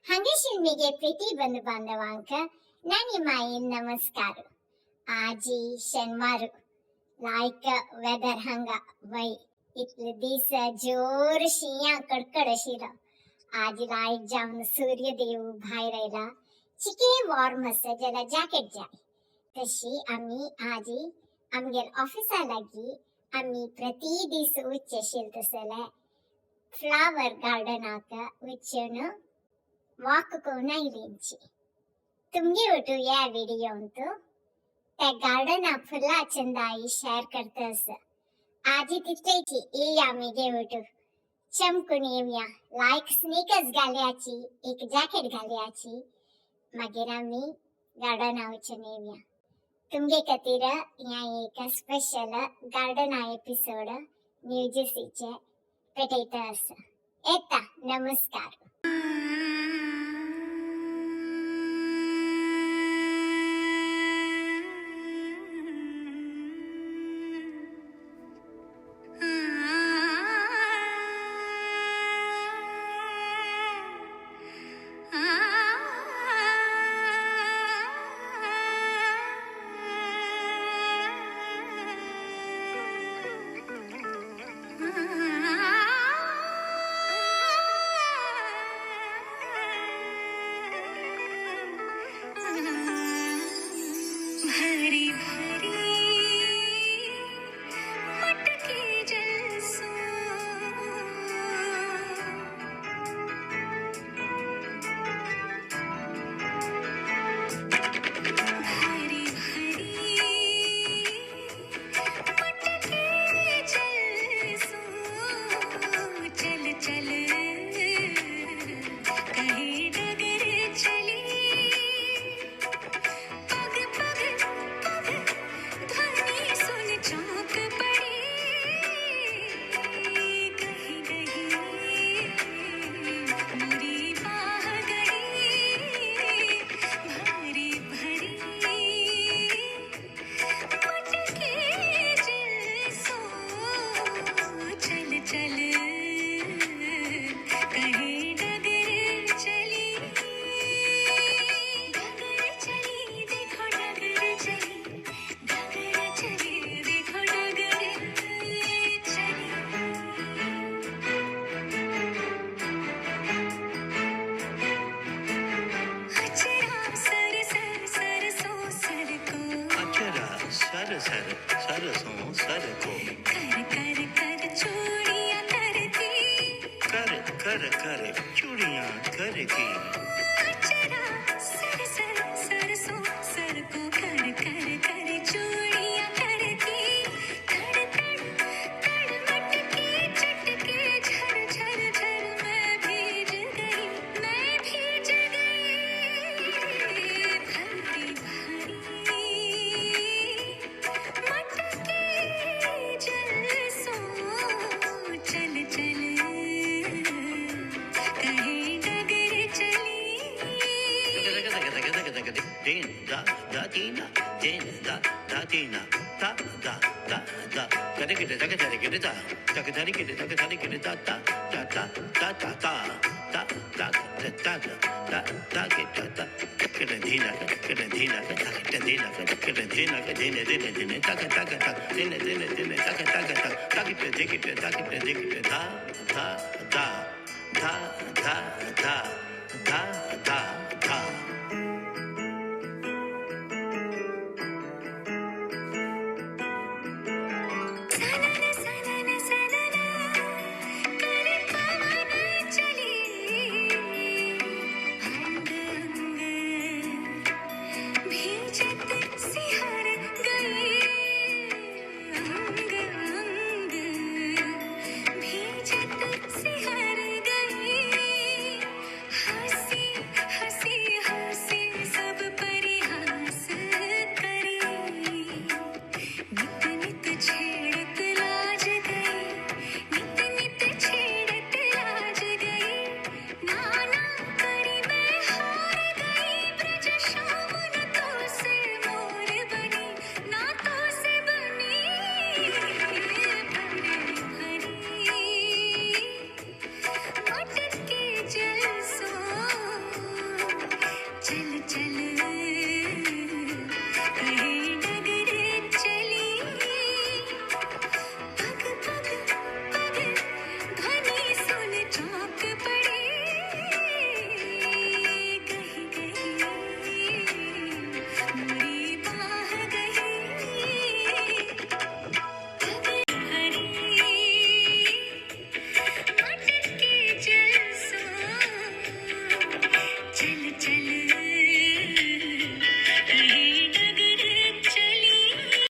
हांगेशील मिगे प्रीती बंधु बांधवांक नानी माईन नमस्कार. आजी शेनवार लायक वेदर हांगा वय इतले दीस जोर शिंया कडकड आशिल्लो. आज लायक जावन सूर्यदेव भायर आयला. चिके वॉर्म आसा जाल्यार जॅकेट जाय. तशी आमी आजी आमगेर ऑफिसा लागीं आमी प्रति दीस वचचे आशिल्ले तसले फ्लावर गार्डनाक वचून वाक करून आयलींची. तुमगे वटू या व्हिडियोंत त्या गार्डना फुलां चंदाई शेअर करतस. आजी तितलेची येया मिगे वटू चमकून येवया. लायक स्निकर्स घालयाची, एक जॅकेट घालयाची, मागीर आमी गार्डना वचून येवया. तुमगे खातीर ह्या एक स्पेशल गार्डना एपिसोड न्यू जर्सीचे पेटयता आसा. येता नमस्कार. भरी भरी मटके जलसों, भरी भरी मटके जलसों, चल चल कहीं डगर चली, पग पग पग ध्वनि सुन चौंक पड़ी, कहीं गई मुरी बाह गई, भरी भरी मटके जलसों, चल चल कहीं डगर चली, डगर चली देखो डगर चली, डगर चली देखो डगर चली. अचरा सर सर सरसों सर को, अचरा सर सर सरसों सर को, कर कर कर चूड़ियां करती, कर कर कर चूड़ियां करती, अचरा सर सर सरसों सर को, कर कर कर चूड़ियां करती, तड़ तड़ तड़ मटके चटके झर झर झर मैं भीज गई, मैं भीज गई, भरी भरी मटके जलसों, चल चल कहीं डगर चली. दिन दा दा दीना दिन दा दा दीना दा दा दा दा तरिकिट तक तरिकिट दा तक तरिकिट तक तरिकिट दा दा दा दा दा दा दा दा दा दा दा दा दा के दा दा किट दीना किट दीना किट दीना किट दीना दिन दिन दिन तक तक तक दिन दिन दिन तक तक तक तक दिकिट तक दिकिट दा.